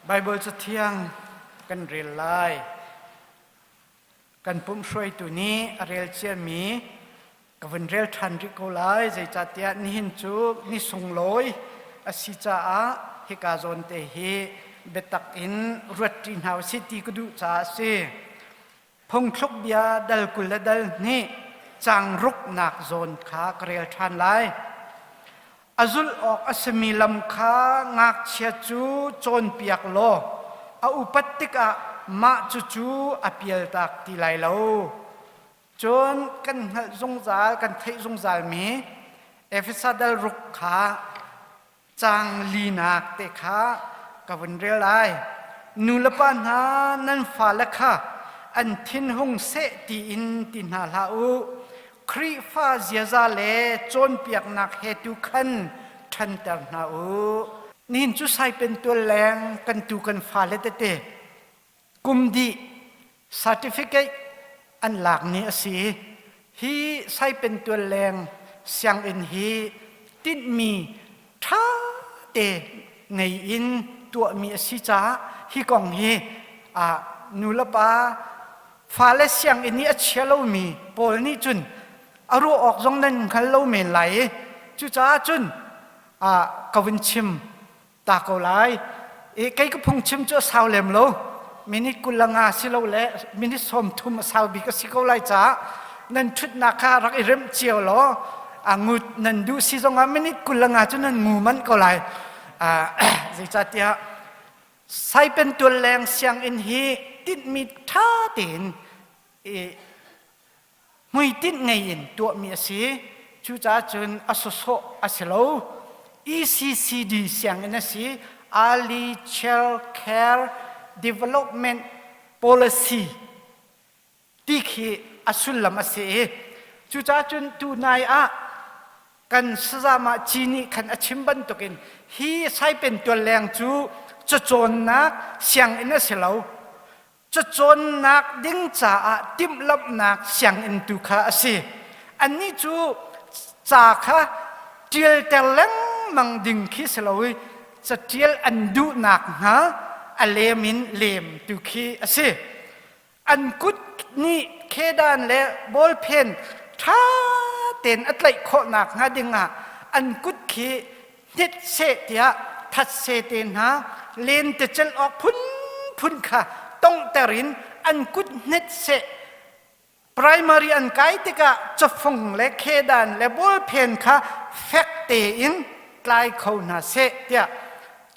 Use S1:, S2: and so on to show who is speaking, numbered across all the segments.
S1: Baibal Cathiang kan rel lai. Kan pumhruaitu nih a rel ciami ka vun rel ṭhan rih ko lai. Zeicahtiah nihin cu ni sunglawi a si caah hika zawn te hi biatak in ruat ṭi hna usih ti ka duh caah a si. Phungthluk bia dal 20 le dal hnih caang ruknak zawn kha ka rel ṭhan lai. A zulh awk a simi lam kha ngakchia cu cawnpiak law a upat tikah mah cucu a pialtak ti lai lo. Cun kan hngalh zungzal, kan theih zungzalmi Efesa dal ruk kha caang linak te kha ka vun rel lai. Nu le pa hna nan fale kha an thinhung seh tiin ti hna hlah u. Khrihfa ziaza le cawnpiaknak he tu khan ṭhanter hna u. Nihin cu Saipen tual leng kan tu kan fale tete kum dih certificate an lak ni a si. Hi Saipen tual leng sianginn hi tinhmi ṭha te ngei in tuahmi a si caah hi kong hi nu le pa fale sianginn i a chia lomi pawl nih cun a ruah awk zong nan hngal lo men lai i cucaah cun ka vun chim ta ko lai. I kei ka phungchim cu a sau lem lo, minute 25 si lo le minute 30 a sau bik a si ko lai caah nan ṭhutnak kha rak i remh cio law a ngut nan duh si zongah minute 25 cu nan ngu manh ko lai. Zeicahtiah Saipen tualleng sianginn hi tinhmi ṭha tein hmuitinh ngei in tuahmi a si. Cucaah cun a sawsawh a si lo. ECCD sianginn a si. Early Child Care Development Policy ti khi a sullam a si i cucaah cun tunai ah kan sazamah ci nih khan a chim bantukin hi Saipen tualleng cu cacawnnak sianginn a si lo, cacawnnak ding caah timhlamhnak sianginn tu kha a si. Annih cu ca kha ṭialter lengmang ding khi si lo i caṭial an duhnak hnga a lem in lem tu khi a si. An kut nih khedan le ballpen ṭha tein a tlaih khawhnak hnga dingah an kut khi hnit seh tiah that se te hna lentecelh awk phunphun kha tonghter in an kut hnet seh. Primary an kai tikah cafung le khedan le ballpen kha fek tein tlai kho hna seh tiah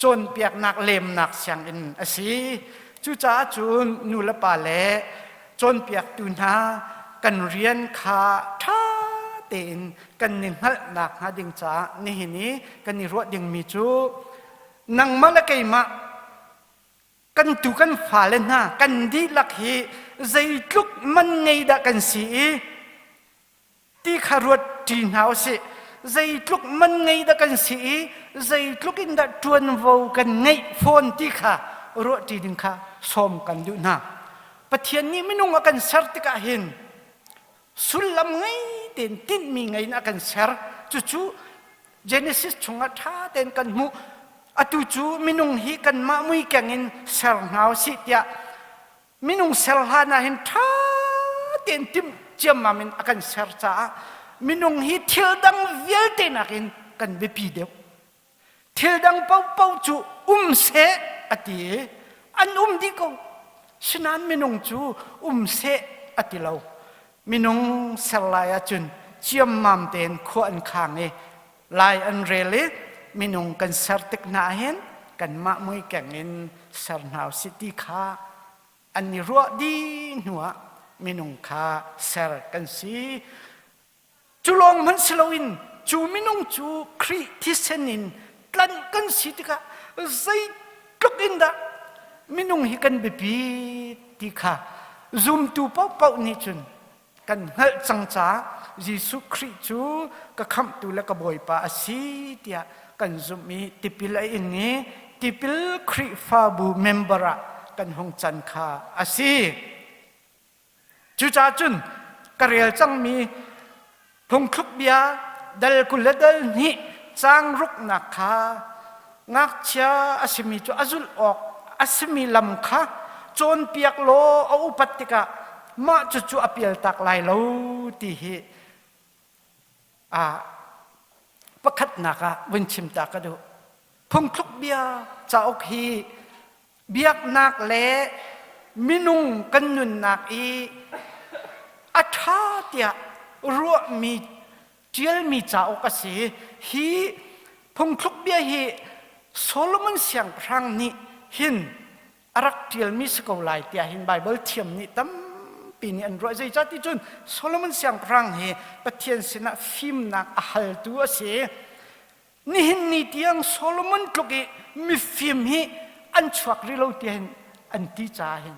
S1: cawnpiaknak lemnak sianginn a si. Cucaah cun nu le pa le cawnpiaktu hna kan rian kha ṭha tein kan i hngalhnak hnga ding caah nihin i kan i ruah dingmi cu nangmah le keimah kan tu kan fale hna kan dihlak hi zeitluk man ngei dah kan si i ti kha ruat ṭi hna usih. Zeitluk man ngei dah kan si i zeitluk in dah ṭuanvo kan ngeih fawn ti kha ruah ṭi ding kha sawm kan duh hna. Pathian nih minung a kan ser tikah hin sullam ngei tein, tinhmi ngei in a kan ser. Cucu Genesis chungah ṭha tein kan hmuh. Atu cu minung hi kanmah mui keng in ser hna usih tiah minung ser hlan ah hin ṭha tein timh ciammam in a kan ser caah minung hi thil dang vialte nakin kan biapi deuh. Thil dang paohpaoh cu um seh a ti i an um dih ko. Sinain minung cu um seh a ti lo. Minung ser lai ahcun ciammam tein khua an khang i lai an rel i minung kan ser tik hna ahhin kanmah mui keng in ser hna usih ti kha an i ruah dih hnuah minung kha ser kan si. Cu lawng hmanh si loin cu minung cu Khrih thisen in tlanh kan si tikah zeitluk in dah minung hi kan biapi ti kha zumtu paohpaoh nih cun kan hngalh cang caah Jesuh Khrih cu ka khamhtu le ka Bawipa a si tiah kan zumh i tipil a ing i tipil Khrihfabu member ah kan hung can kha a si. Cucaah cun ka rel cangmi phungthluk bia dal 20 le dal hnih caang ruknak kha ngakchia a simi cu a zulh awk a simi lam kha cawnpiak law a upat tikah mah cucu a pialtak lai lo ti hi pakhatnak ah vun chim ta ka duh. Phungthluk bia cauk hi biaknak le minung kan nunnak i a ṭha tiah ruahmi ṭialmi cauk a si. Hi phungthluk bia hi Solomon siangpahrang nih hin a rak ṭialmi si ko lai tiah hin Baibal thiam nih tampi nih an ruah. Zeicahti cun Solomon siangpahrang hi Pathian sinah fimnak a haltu a si. Nihin ni tiang Solomon tluk i mifim hi an chuak rih lo tiah hin an ti caah hin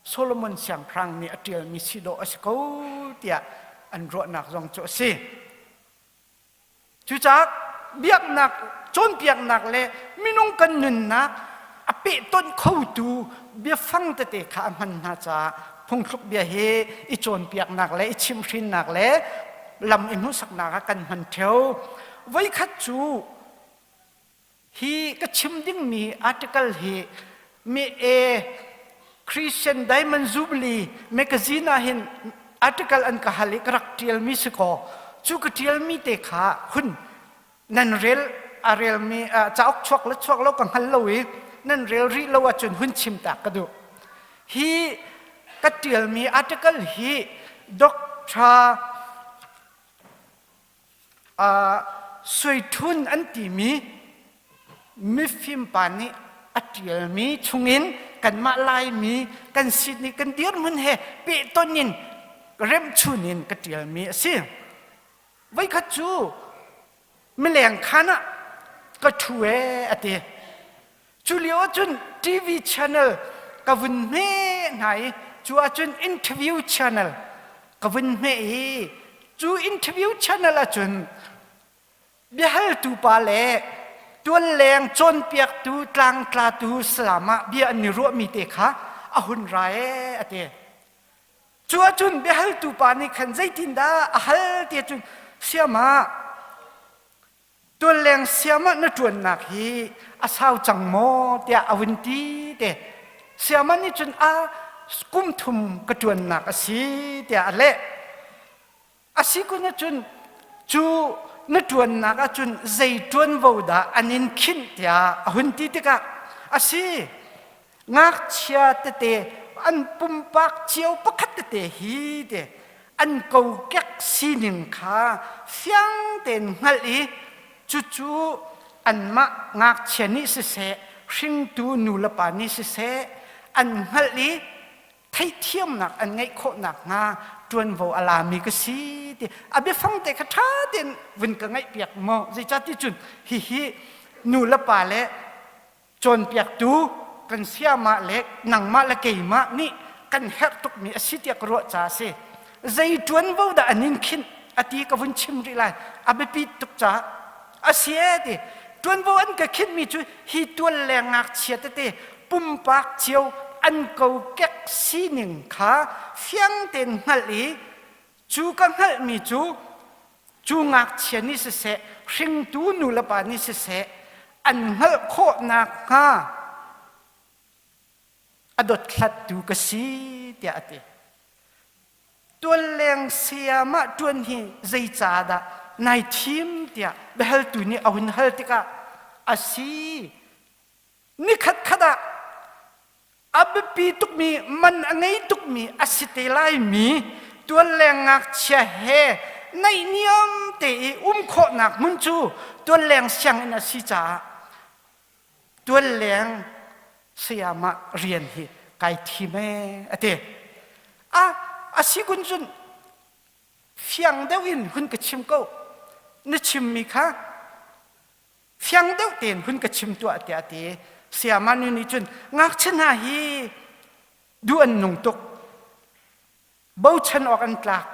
S1: Solomon siangpahrang nih a ṭialmi si dawh a si ko tiah an ruahnak zong cu a si. Cucaah biaknak cawnpiaknak le minung kan nunnak a pehtonh khotu biafang tete kha a hman hna caah phungthluk bia hi i cawnpiaknak le i chimhhrinnak le lam i hmuhsaknak ah kan hman ṭheo. Voikhat cu hi ka chim dingmi article hi mi e Christian Diamond Jubilee magazine ah hin article an ka hal i ka rak ṭialmi si kaw cu ka ṭialmi te kha hun nan rel a relmi cauk chuak le chuak lo ka hngal lo i nan rel rih lo ahcun hun chim ta ka duh. Hi ka ṭialmi article hi Dr. Suithun an timi mifim pa nih a ṭialmi chungin kanmah Laimi kan sit nih kan dirhmun he pehton in remhchun in ka ṭialmi a si. Voikhat cu mileng khaan ah ka ṭhu ee a ti. Cu lio ahcun TV channel ka vun hmeh hna i cu ahcun interview channel ka vun hmeh i cu interview channel ahcun biahaltu pa le tualleng cawnpiaktu tlangtlatu salam ah bia an i ruahmi te kha a hun ra ee a ti. Cu ahcun biahaltu pa nih khan zeitindah a hal ti ahcun siama Tualleng siam ah na ṭuannak hi a sau cang maw tiah a vun ti te. Siama nih cun a kum thum ka ṭuannak a si tiah a leh. A si kun ahcun cu na ṭuannak ahcun zei ṭuanvo dah an in khinh tiah a hun ti tikah a si ngakchia tete an pumpak cio pakhat tete hi te an kokek sining kha fiang tein hngalh i cucu anmah ngakchia nih siseh hringtu nu le pa nih siseh an hngalh i theihthiamnak an ngeih khawh nakhnga ṭuanvo a lami ka si ti a biafang te kha ṭha tein vun ka ngaihpiak maw zeicahti cun hihi nu le pa le cawnpiaktu kan siamah le nangmah le keimah nih kan herh tukmi a si tiah ka ruah caah a si. Zei ṭuanvo dah an in khinh a ti ka vun chim rih lai. A biapi tuk caah a si ee ti. Ṭuanvo an ka khinhmi cu hi tual le ngakchia tete pumpak cio an kokek sining kha fiang tein hngalh i cu ka hngalhmi cu Cu ngakchia nih siseh, hringtu nulepa nih siseh, an hngalh khawh nakhnga a dothlattu ka si tiah a ti. Tualleng sayamah ṭuan hi zeicahdah nai thim tiah biahaltu nih a hun hal tikah a si. Nikhat khat ah a biapi tukmi man a ngei tukmi a si te laimi tualleng ngakchia he naihniam te i um khawhnak hmun cu tualleng sianginn a si caah tualleng sayamah rian hi kai thim ee a ti. A a si kun cun fiang deuh in hun ka chim ko. Na chimmi kha fiang deuh tein hun ka chim tuah tiah a ti. Sayama nu nih cun ngakchia hna hi duh an nung tuk. Bochan awk an tlak.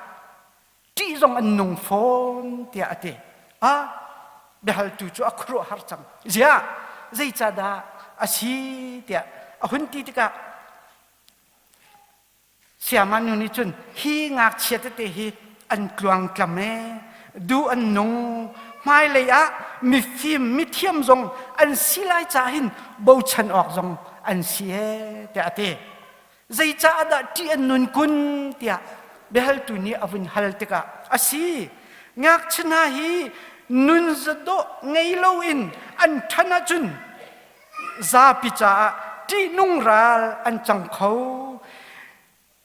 S1: Ṭih zong an nung fawn tiah a ti. Ah, biahaltu cu a khuaruahhar cang. Ziah, zeicahdah a si tiah a hun ti tikah Sayama nu nih cun hi ngakchia tete hi an tluangtlam ee, duh an nung, hmailei ah mifim mithiam zong an si lai caah hin bochan awk zong an si ee tiah a ti. Zeicah dah ṭih an nun kun tiah biahaltu nih a vun hal tikah a si. Ngakchia hna hi nun zadawh ngei loin an ṭhan ahcun zapi caah ṭihnung ral an cang kho.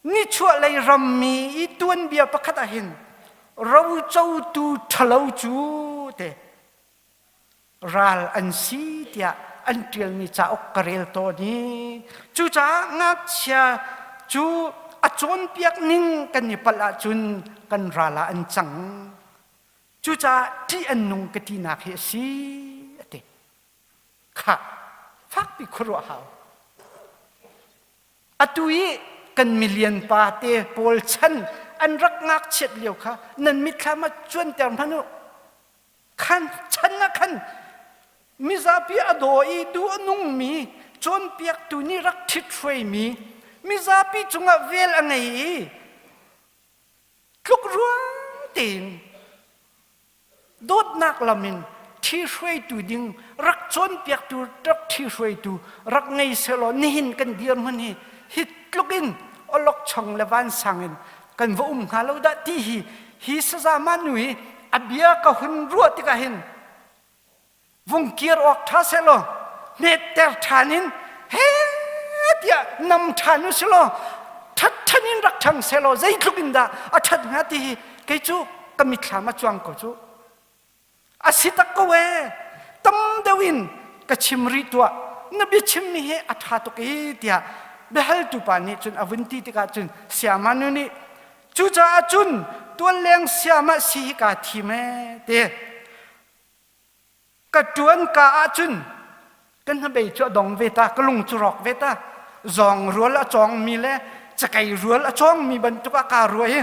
S1: Nichuahlei rammi i tuanbia pakhat ah hin rocotu ṭhalo cu te ral an si tiah an ṭialmi cauk ka rel tawn i cucaah ngakchia cu a cawnpiak ning kan i palh ahcun kan ral ah an cang. Cucaah ṭih an nung ka tinak hi a si a ti. Khah, fakpi khuaruah hau. Atu i kan milian pa te pawl chan an rak ngakchiat lio kha nan mitthlam ah cuanter hmanh u. Khan chan ah khan mizapi a daw i duh a nungmi cawnpiaktu nih rak ṭhithruaimi mizapi cungah vel a ngei i tlukruang tein dawtnak lam in ṭhihruaitu ding rak cawnpiaktu rak ṭhihruaitu rak ngei selaw nihin kan dirhmun hi hi tluk in awlokchong le vansang in kan va um hnga lo dah ti hi hi sazama nu hi a bia ka hun ruah tikah hin vung kir awk ṭha selaw hmetter ṭhan in he tiah nam ṭhan u silaw ṭhat ṭhan in rak ṭhang selaw zeitluk in dah a ṭhat hnga ti hi kei cu ka mitthlam a cuang ko cu a si tak ko ee tam deuh in ka chim rih tuah na biachimmi hi a ṭha tuk i tiah biahaltu pa nih cun a vun ti tikah cun sayama nu nih cucaah cun tualleng sayama si hi kaa thim ee ti Ka ṭuan ka ahcun ka hnabei cu a dong ve ta, ka lung cu rawk ve ta. Zawng rual a cawngmi le cakei rual a cawngmi bantuk ah kaa ruah i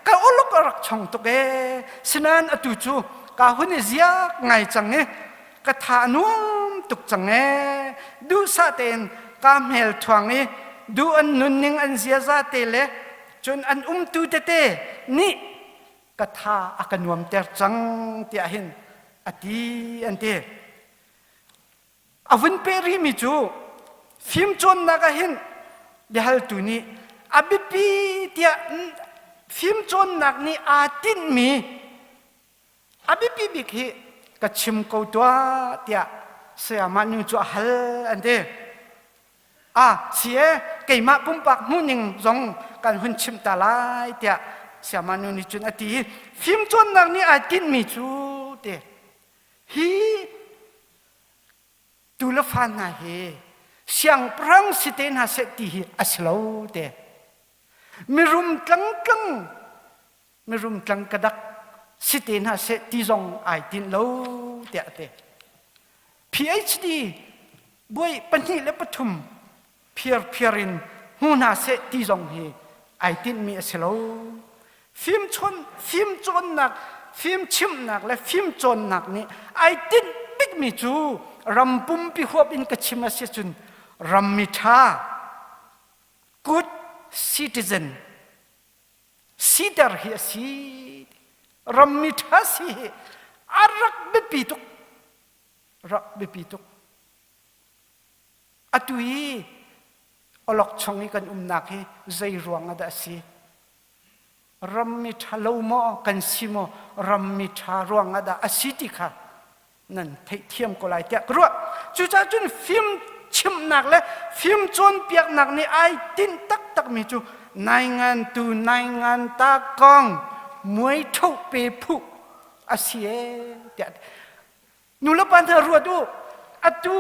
S1: ka uluk a rak chong tuk ee. Sinain atu cu kaa hun i ziak ngai cang i ka tha a nuam tuk cang ee. Duhsah tein kaa hmel thuang i duh an nunning an ziaza te le cun an umtu tete nih ka tha a ka nuamter cang tiah hin a ti an ti. A vun peh rihmi cu fimcawnnak ah hin biahaltu nih a biapi tiah fimcawnnak nih aa tinhmi a biapi bik hi ka chim ko tuah tiah sayamah nu cu a hal an ti. Ah, si e, keimah pumpak hmuhning zong kan hun chimh ta lai tiah sayama nu nih cun a ti i fimcawnnak nih ai tinhmi cu ti hi tu le fa hna hi siangpahrang si te hna seh ti hi a si lo te mirum tlangtlang mirum tlang ka dak si te hna seh ti zong ai tinh lo tiah a ti PhD buai 2 le 3 phiar phiar in hmu hna seh ti zong hi ai tinhmi a si lo. Fimchon fimcawnnak fimchimhnak le fimcawnnak nih ai tinh bikmi cu ram pumpi huap in ka chim a si cun rammi ṭha good citizen siter hi a si. Rammi ṭha si hi a rak biapi tuk rak biapi tuk. Atu hi awlokchong i kan umnak hi zei ruang ah dah a si? Rammi ṭha lo maw kan si maw rammi ṭha ruang ah dah a si ti kha nan theihthiam ko lai tiah ka ruah. Cucaah cun fim chimhnak le fim cawnpiaknak nih ai tinh taktakmi cu naingan tu naingan ta kong muai ṭho pe phu a si ee tiah Nulepa hna ruat u, atu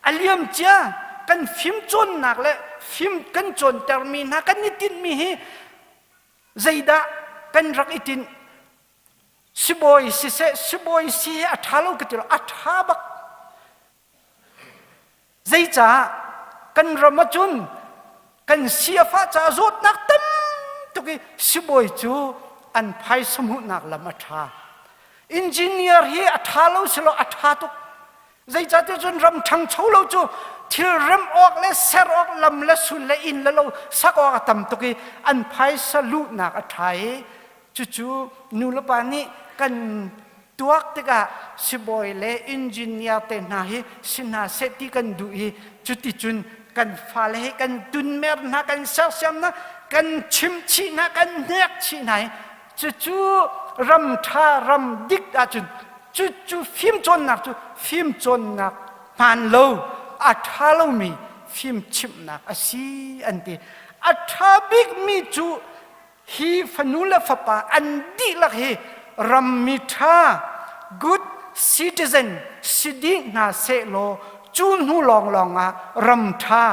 S1: a liam cia kan fim cawnnak le fim kan cawntermi hna kan i tinhmi hi zeidah kan rak i tinh? Sibawi siseh, sibawi si hi a ṭha lo ka ti lo, a ṭha bak. Zeicah kan ram ahcun kan si a fah caah zawtnak tam tuk i sibawi cu an phaisa hmuhnak lam a ṭha. Engineer hi a ṭha lo si lo a ṭha tuk. Zeicahtiah cun ram ṭhangcho lo cu thil rem awk le ser awk lam le sul le inn le lo sak awk a tam tuk i an phaisa luhnak a ṭha i cucu nulepa nih kan. Tuak tikah sibawi le engineer te hna hi si hna seh ti kan duh i cuticun kan fale hi kan tunmer hna, kan sersiam hna, kan chimchih hna, kan hnek chih hna i cucu ram ṭha ram dik ahcun cucu fimcawnnak cu fimcawnnak hmaan lo a ṭha lomi fimchimhnak a si an ti. A ṭha bikmi cu hi fanu le fapa an dihlak hi rammi ṭha good citizen si dih hna sehlaw cu hnu lawnglawng ah ram ṭha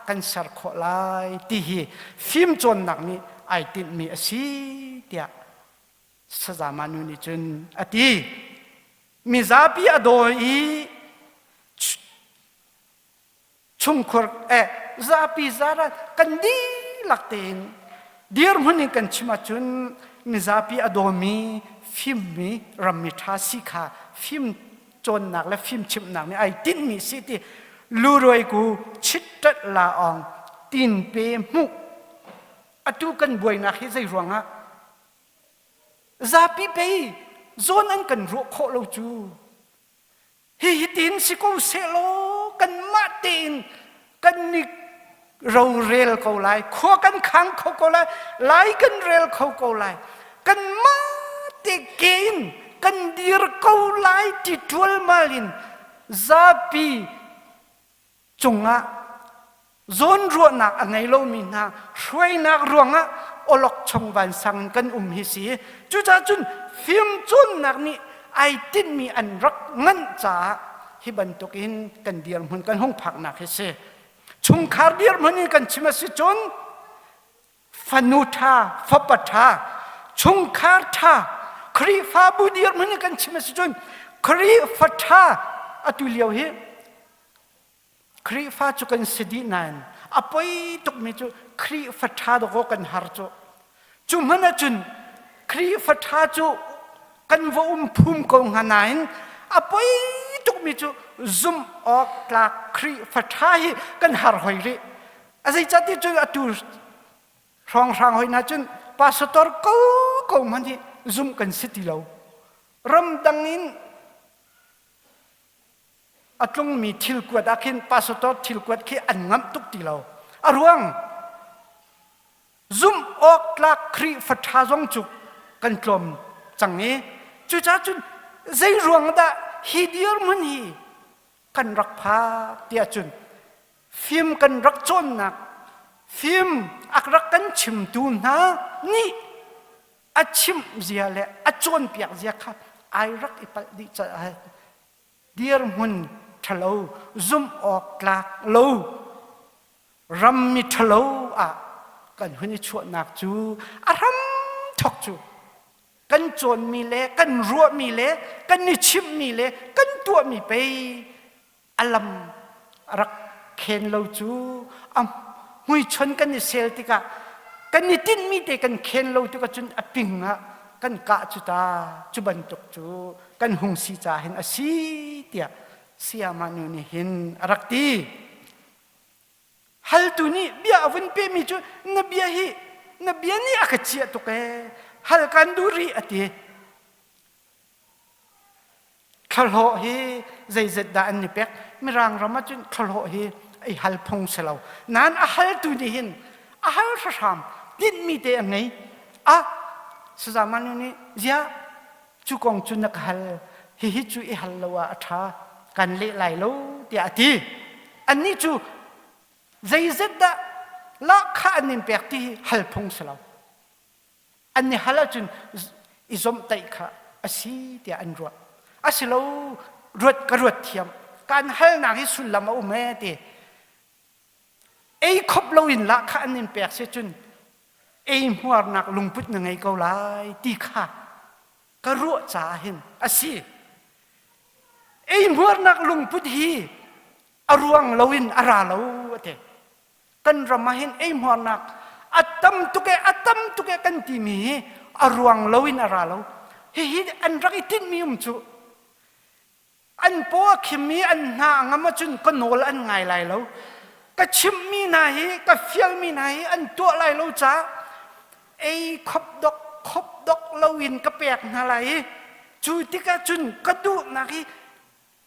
S1: kan ser khawh lai ti hi fimcawnnak nih ai tinhmi a si tiah sazama nu nih cun a ti. Mizapi a dawi i chungkhur eh zapi zara kan dihlak tein dirhmun in kan chim ahcun mizapi a dawmi fimmi rammi ṭha si kha fim cawnnak le fim chimhnak nih ai tinhmi si ti luruai ku chittat la ong tin pe hmuh atu kan buainak hi zei ruangah zapi pei zawn an kan ruah khawh lo cu Hihi tin si ko sehlaw kanmah tein kan ni rorel ko lai, khua kan khang kho ko lai, lai kan rel kho ko lai. Kanmah te ke in kan dir ko lai ti ṭualmal in zapi cungah zawnruahnak a ngei lomi hna hruainak ruangah awlokchong vansang in kan um hi si. Cucaah cun fimcawnnak nih ai tinhmi an rak nganh caah hi bantukin kan dirhmun kan hung phaknak hi si. Chungkhar dirhmun in kan chim a si cun fanu ṭha, fapa ṭha, chungkhar ṭha, Khrihfabu dirhmun in kan chim a si cun Khrihfa ṭha atu lio hi Khrihfa cu kan si dih nain a poi tukmi cu Khrihfa ṭha dawkaw kan har cu. Cu hmanh ahcun Khrihfa ṭha cu kan va um phum ko hnga nain a poi tukmi cu zumh awk tlak Khrihfa ṭha hi kan har hoi rih. A zeicahti cun atu hrawnghrang hoi hna cun pastor ko ko hmanh hi zumh kan si ti lo. Ramdang in a tlungmi thil kuat ah khin pastor thil kuat khi an ngamh tuk ti lo. A ruang zumh awk tlak Khrihfa ṭha zong cu kan tlawm cang i cucaah cun zei ruang dah hi dirhmun hi kan rak phak tiah cun fim kan rak cawnnak fim a rak kan chimtu hna nih a chimh zia le a cawnpiak zia kha ai rak i palh dih caah dirhmun ṭhalo zumh awk tlak lo rammi ṭhalo ah kan hun i chuahnak cu a hram thok cu kan cawnmi le kan ruahmi le kan i chimhmi le kan tuahmi pei a lam rak khen lo cu a hmuichon kan i sel tikah kan i tinhmi te kan khen lo tikah cun a ping ah kan kah cu ta cu bantuk cu kan hung si ca hin a si tiah sayama nu nih hin a rak ti. Haltu nih bia a vun pemi cu na bia hi na bia nih a ka ciah tuk ee hal kan duh rih a ti. Thlahlawh hi zeizat dah an i pek? Mirang ram ah cun thlahlawh hi ei hal phung si lo. Nain a haltu nih hin a hal hram tinhmi te a ngei. A Sazamanu nih ziah cu kong cu na ka hal hihi cu i hal lo ah a ṭha kan leh lai lo tiah a ti. Annih cu zeizat dah lahkhah an in pek ti hi hal phung si lo. An i hal ahcun i zomhtaih kha a si tiah an ruah. Asilo ruat ka ruat thiam. Kan halnak hi sullam a um ee ti. Ei khop loin lahkhah an in pek si cun ei hmuarnak lungput na ngei ko lai ti kha ka ruah caah hin a si. Ei hmuarnak lungput hi a ruang loin a ra lo a ti. Kan ram ah hin eihmuarnak a tam tuk e a tam tuk e kan timi hi a ruang loin a ra lo. Hihi an rak i tinhmi um cu an paw a khim i an hna a ngam ahcun ka nawl an ngai lai lo. Ka chimhmi hna hi ka fialmi hna hi an tuah lai lo caah ei khop dok khop dok loin ka pek hna lai i. Cu tikah cun ka duhnak hi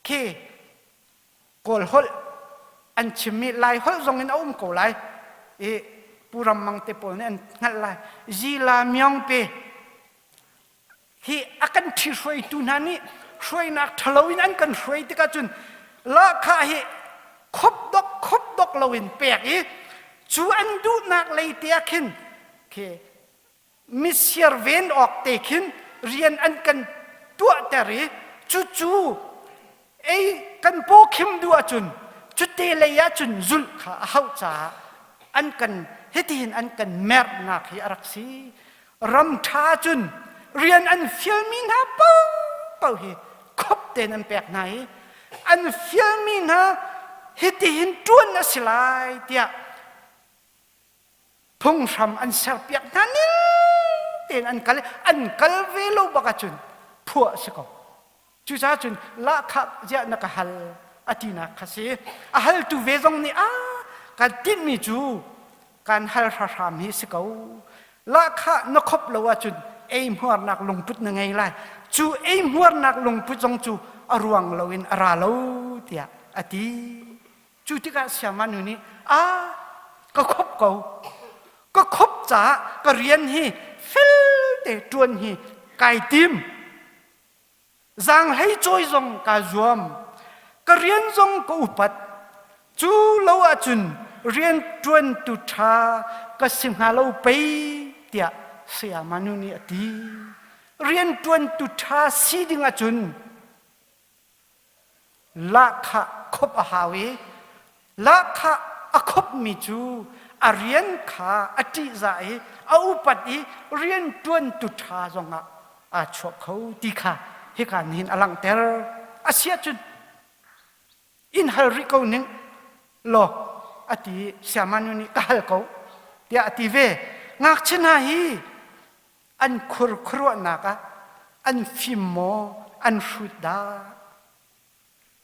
S1: khi Kawl holh an chimmi Lai holh zong in a um ko lai i Pu Ram Mang te pawl nih an hngalh lai. Zila Myong pe hi a kan ṭhihruaitu hna nih hruainak ṭhalo in an kan hruai tikah cun lahkhah hi khop dok khop dok loin pek i cu an duhnak lei te ah khin khi misiar ven awk te khin rian an kan tuahter i cucu ei kan paw khim duh ahcun cute lei ahcun zulh kha a hauh caah an kan hitihin an kan merhnak hi a rak si. Ram ṭha cun rian an fialmi hna paohpaoh hi khop tein an pek hna i an fialmi hna hitihin ṭuan a si lai tiah phunghram an serpiak hna ning tein an kal an kal ve lo bak ahcun phuah a si ko. Cucaah cun lahkhah ziah na ka hal a tinak kha si. A haltu ve zong nih a kan tinhmi cu kan hal hram hi si ko. Lahkhah na khop lo ahcun eihmuarnak lungput na ngei lai. Cu eihmuarnak lungput zong cu a ruang loin a ra lo tiah a ti. Cu tikah siangma nu nih a ka khop ko. Ka khop caah ka rian hi fel te ṭuan hi kai tim. Zaanghlei cawi zong kaa zuam. Ka rian zong ka upat. Cu lo ahcun rian ṭuantu ṭha ka si hnga lo pei tiah sayama nu nih a ti. Rian ṭuantu ṭha si ding ahcun Lahkhah khop a hau i lahkhah a khopmi cu a rian kha a ṭihzah i a upat i rianṭuantu ṭha zongah aa chuah kho ti kha hika nihin a langhter. A si ahcun in hal rih ko ning law a ti i sayamanu nih ka hal ko tiah a ti ve. Ngakchia hna hi an khur khuaruahnak ah an fim maw an hrut dah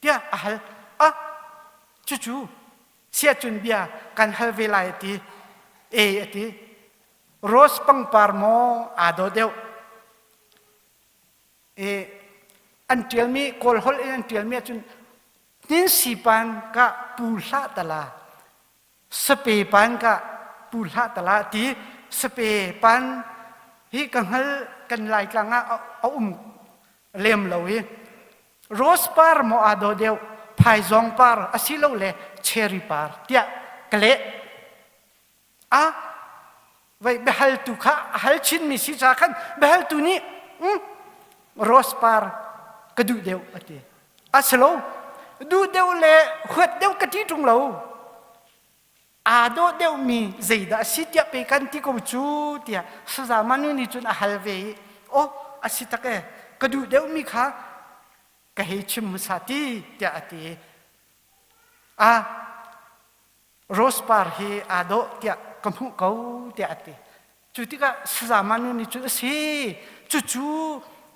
S1: tiah a hal. Ah cucu siacun bia kan hal ve lai a ti. E a ti. Rose pangpar maw aa dawh deuh? E an ṭialmi Kawl holh in an ṭialmi ahcun Hninsipan ka pu hlah tala Sape pan ka pu hlah tala ti sape pan hi ka hngal kan Laitlang ah a um lem lo i rose par maw aa dawh deuh phaizawng par asilole cherry par tiah ka leh. A vai biahaltu kha a hal chinmi si ca khan biahaltu nih rose par ka duh deuh a ti. A si lo. Duh deuh le huat deuh ka ti ṭung lo. Aa dawh deuhmi zeidah a si tiah pe kan ti ko cu tiah saza manu nih cun a hal ve i aw a si tak e ka duh deuhmi kha ka hei chim hmasa ti tiah a ti. A rose par hi aa dawh tiah ka hmuh ko tiah a ti. Cu tikah sazama nu nih cun a si cucu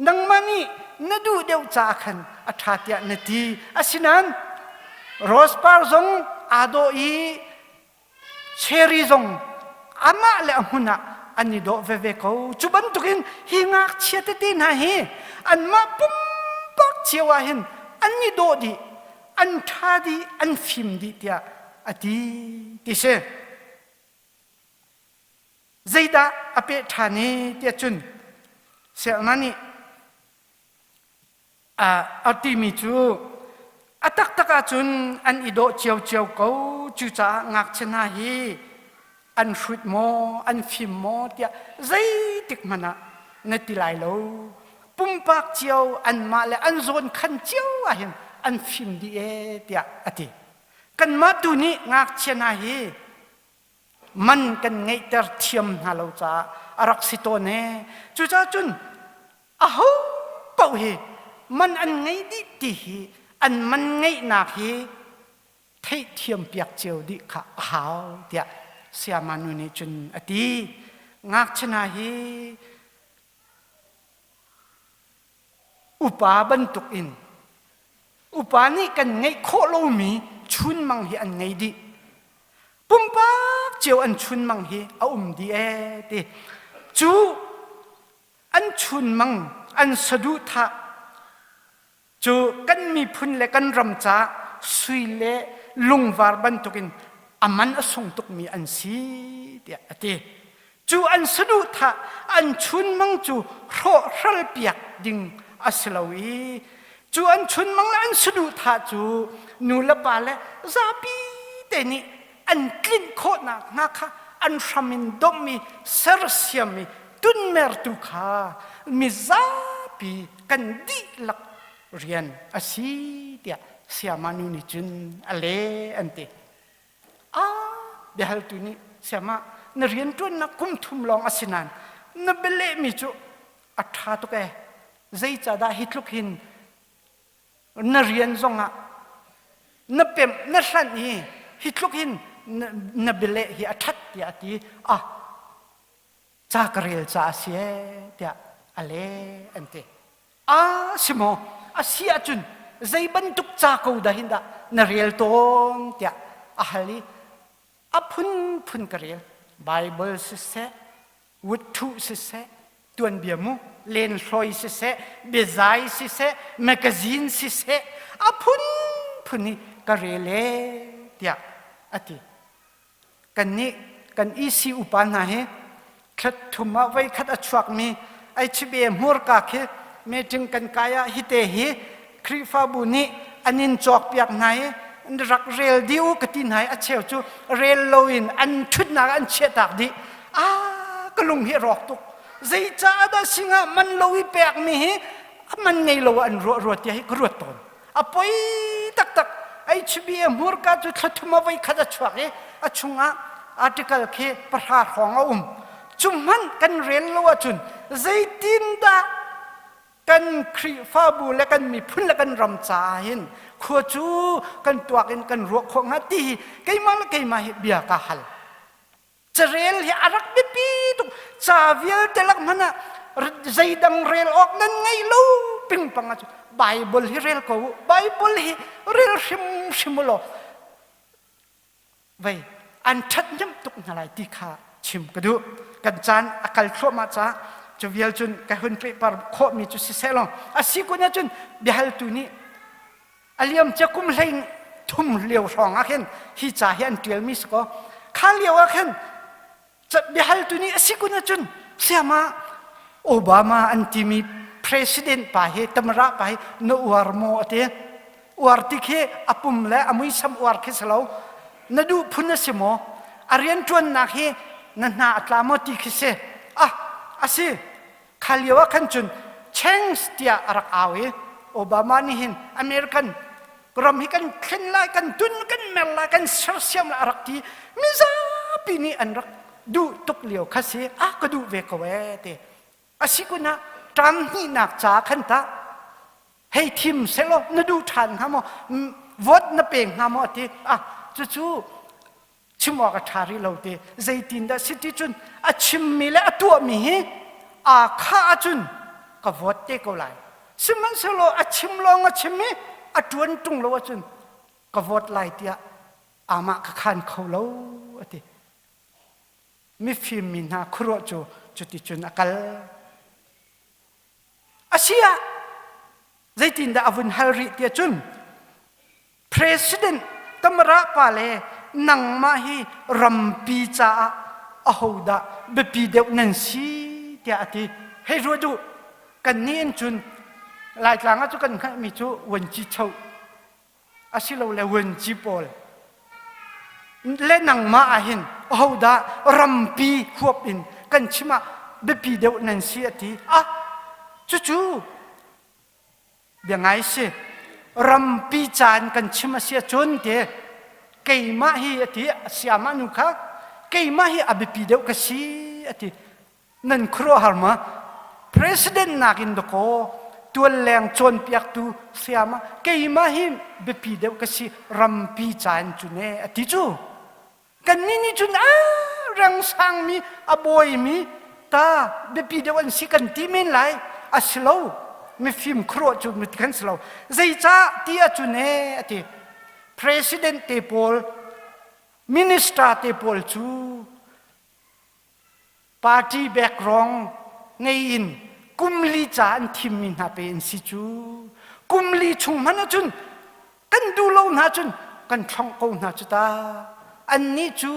S1: nangmah nih na duh deuh caah khan a ṭha tiah na ti. Asinain rose par zong aa dawh i cherry zong amah le a hmun ah an i dawh veve ko. Cu bantukin hi ngakchia tete hna hi anmah pumpak cio ah hin an i dawh dih, an ṭha dih, an fim dih tiah a ti ti si. Zeidah a peh ṭhan i tiah cun Selma nih a timi cu a taktak ahcun an i dawh ciocio ko cucaah ngakchia hna hi an hrut maw an fim maw tiah zeitik hmanh ah na ti lai lo pumpak cio anmah le an zawn khan cio ahhin an fim dih ee tiah a ti kanmah tu nih ngakchia hna hi man kan ngeihter thiam hna lo caah a rak si tawn ee. Cucaah cun aho paoh hi man an ngei dih ti hi an man ngeihnak hi theihthiam piak cio dih kha a hau tiah sayama nu nih cun a ti. Ngakchia hna hi upa bantuk in upa nih kan ngeih khawh lomi chunmang hi an ngei dih. Pumpak cio an chunmang hi a um dih ee ti. Cu an chunmang an saduhthah. Cu kan miphun le kan ram ca sui le lungvar bantukin a man a sung tukmi an si tiah a ti. Cu an saduhthah an chunmang cu hrawhhral piak ding a si lo i cu an chunmang le an saduhthah cu nu le pa le zapi te nih an tlinh khawhnak hnga kha an hram in domhmi sersiammi tunmertu kha mizapi kan dihlak rian a si tiah sayama nu nih cun a leh an ti. Ah, biahaltu nih sayama na rianṭuannak kum thum lawng a si nain na bialehmi cu a ṭha tuk ee. Zeicahdah hi tluk hin na rian zongah na pemh na hlanh i hi tluk hin na bialeh hi a ṭhat tiah a ti. Ah, ca ka rel ca a si ee tiah a leh an ti. A si maw? A si ahcun zei bantuk ca ko dah hin dah na rel tawn tiah a hal i a phunphun ka rel. Bible siseh, wutṭhu siseh, tuanbia mu, lenhloi siseh, biazai siseh, magazine siseh, a phunphun hi ka rel ee tiah a ti. Kannih kan EC upa hna hi thla ah voikhat a chuakmi HBA hmurka khi meeting kan kai ah hite hi Khrihfabu nih an in cawkpiak hna i rak rel dih u ka ti hna i a cheu cu rel loin an ṭhutnak an chiahtak dih. Ah, ka lung hi a rawk tuk. Zeicah dah singah man lo i pekmi hi a man ngei lo an ruah rua tiah hi ka ruat tawn. A poi taktak. HBA hmurka cu thla thum a voi khat a chuak i a chungah article khi pahra hrawng a um. Cu hmanh kan rel lo ahcun zeitindah kan Khrihfabu le kan miphun le kan ram caah hin khua cu kan tuak in kan ruah khawh hnga ti hi keimah le keimah hi bia ka hal. Carel hi a rak biapi tuk. Ca vialte lak hmanh ah zeidang rel awk nan ngei lo pingpang ahcun Bible hi rel ko u. Bible hi rel hrimhrim u law vei an ṭhathnem tuk hna lai ti kha chim ka duh. Kan caan a kal thluahmah caah cu vial cun ka hun pehpar khawhmi cu siseh law a si kun ahcun biahaltu nih A liamcia kum hlei thum lio hrawng ah khin hi ca hi an ṭialmi si kaw kha lio ah khin biahaltu nih a si kun ahcun siama Obama an timi president pa hi tamara pa hi na uar maw a ti uar ti khi a pum le a muisam uar khi si lo na duh phun a si maw a rianṭuannak hi na hna a tla maw ti khi si ah a si Kha lio ah khan cun change tiah a rak au i Obama nih hin American ram hi kan thlen lai, kan tun, kan mer lai, kan sersiam lai a rak ti. Mizapi nih an rak duh tuk lio kha si. Ah ka duh ve ko ee ti. A si kun ah ṭam hnihnak ca khan tah hei thim selaw na duh ṭhan hnga maw vote na pe hnga maw ti ah cucu chim awk a ṭha rih lo ti zeitindah si ti cun a chimmi le a tuahmi hi aa khah ahcun ka vote te ko lai sihmanhsehlaw a chim lawng a chim i a ṭuan ṭung lo ahcun ka vote lai tiah amah ka khan kho lo a ti mifim mi hna khuaruah cu cuticun a kal a si ah zeitindah a vun hal rih tiah cun President Tamara pa le nangmah hi rampi caah ahodah biapi deuh nan si tiah a ti. Hei ruat u, kannih in cun Laitlang ah cu kan hngalhmi cu vuanci cho asilole vuanci pawl le nangmah ah hin ahodah rampi huap in kan chim ah biapi deuh nan si a ti. Ah, cucu Bia ngai si. Rampi caan kan chim a si ahcun ti keimah hi a ti siamah nu kha keimah hi a biapi deuh ka si a ti. Nan khuaruahhar ma? President nakin dakaw tualleng cawnpiaktu sayama keimah hi biapi deuh ka si rampi caan cu ne a ti cu. Kannih nih cun a reng sangmi a bawimi ta biapi deuh an si kan ti men lai a si lo mifim khuaruah cu kan si lo zeicah ti ahcun ee a ti president te pawl minister te pawl cu Party background ngei in kum li ca an thimmi hna pe an si cu. Kum li chung hmanh ahcun kan duh lo hna cun kan thlongh ko hna cu ta. Annih cu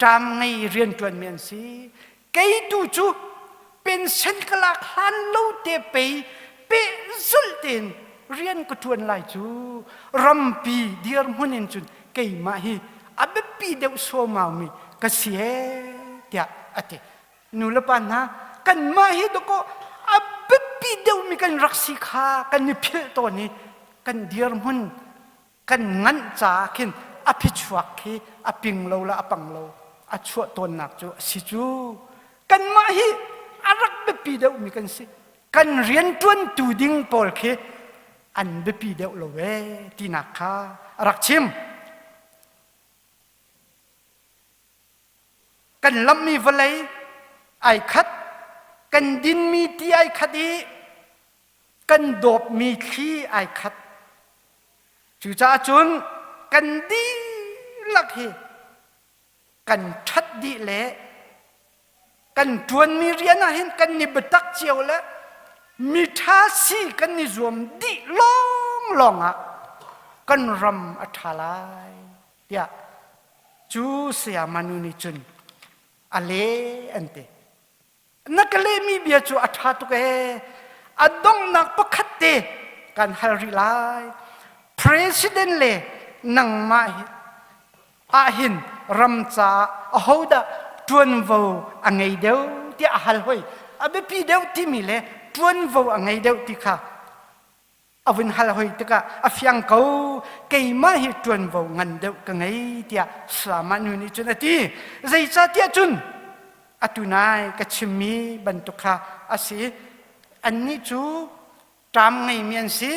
S1: ṭam ngei rianṭuanmi an si. Kei tu cu pension ka lak hlan lo te pei pehzulh tein rian ka ṭuan lai cu rampi dirhmun in cun keimah hi a biapi deuh suaumau mi ka si ee tiah a ti. Nu le pa hna kanmah hi dawkaw a biapi deuhmi kan rak si kha kan i philh tawn i kan dirhmun kan nganh caah khin a phichuak khi a ping lo le a pang lo a chuah tawnnak cu a si cu. Kanmah hi a rak biapi deuhmi kan si. Kan rianṭuantu ding pawl khi an biapi deuh lo ee tinak kha a rak chim. Kan lamhmi vawlei ai khat, kan dinmi ti ai khat i kan dawpmi thli ai khat. Cucaah cun kan dihlak hi kan ṭhat dih le kan ṭuanmi rian ah hin kan i biatak cio le miṭha si kan i zuam dih lawnglawng ah kan ram a ṭha lai tiah cu sayama nu nih cun a leh an ti. Na ka lehmi bia cu a ṭha tuk ee. A donghnak pakhat te kan hal rih lai. President le nangmah ah hin ram caah ahodah ṭuanvo a ngei deuh tiah a hal hoi. A biapi deuh timi le ṭuanvo a ngei deuh ti kha a vun hal hoi tikah a fiang ko keimah hi ṭuanvo ngan deuh ka ngei tiah Salama nu nih cun a ti. Zeicahtiah cun atu nai ka chimmi bantuk kha a si. Annih cu ṭam ngeimi an si.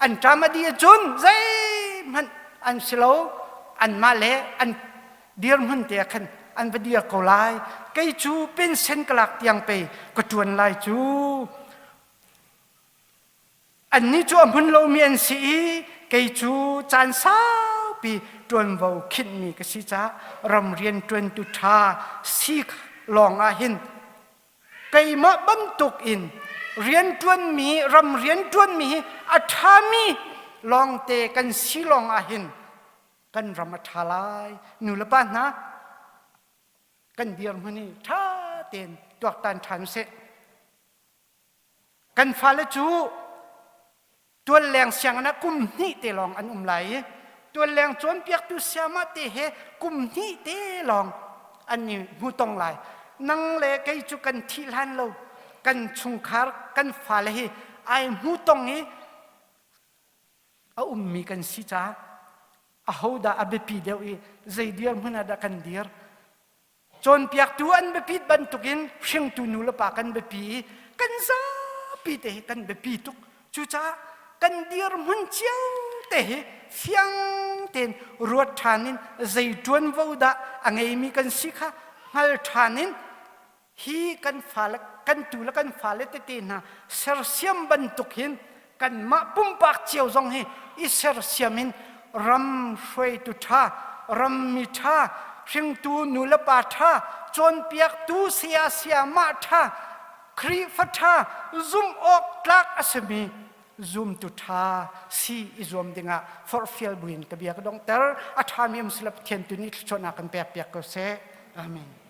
S1: An ṭam a dih ahcun zeihmanh an si lo. Anmah le an dirhmun te ah khan an va dir ko lai. Kei cu pension ka lak tiang pei ka ṭuan lai cu. Annih cu a hmun lomi an si i kei cu caan saupi ṭuanvo khinhmi ka si caah ram rianṭuantu ṭha si lawng ah hin keimah bantuk in rianṭuanmi ram rianṭuanmi hi a ṭhami lawngte kan si lawng ah hin kan ram a ṭha lai. Nu le pa hna kan dirhmun hi ṭha tein tuaktan ṭhan usih. Kan fale cu tualleng sianginn ah kum hnih te lawng an um lai i tualleng cawnpiaktu sayamah te he kum hnih te lawng an i hmutong lai. Nang le kei cu kan thih hlan lo kan chungkhar kan fale hi ai hmutong i a ummi kan si caah ahodah a biapi deuh i zei dirhmun ah dah kan dir Cawnpiaktu an biapit bantukin hringtu nu le pa kan biapi i kan zapi te hi kan biapi tuk. Cucaah kan dirhmun cio te hi fiang tein ruat ṭhan in zei ṭuanvo dah a ngeimi kan si kha hngal ṭhan in hi kan fale kan tu le kan fale tete hna sersiam bantuk hin kanmah pumpak cio zong hi i sersiam in ram hruaitu ṭha rammi ṭha hringtu nulepa ṭha cawnpiaktu saya sayamah ṭha Khrihfa ṭha zumh awk tlak a simi zumtu ṭha si i zuam dingah forhfial buin ka bia ka donghter a ṭhami um sila Pathian tu nih thluachuahnak kan pek piak ko seh amen.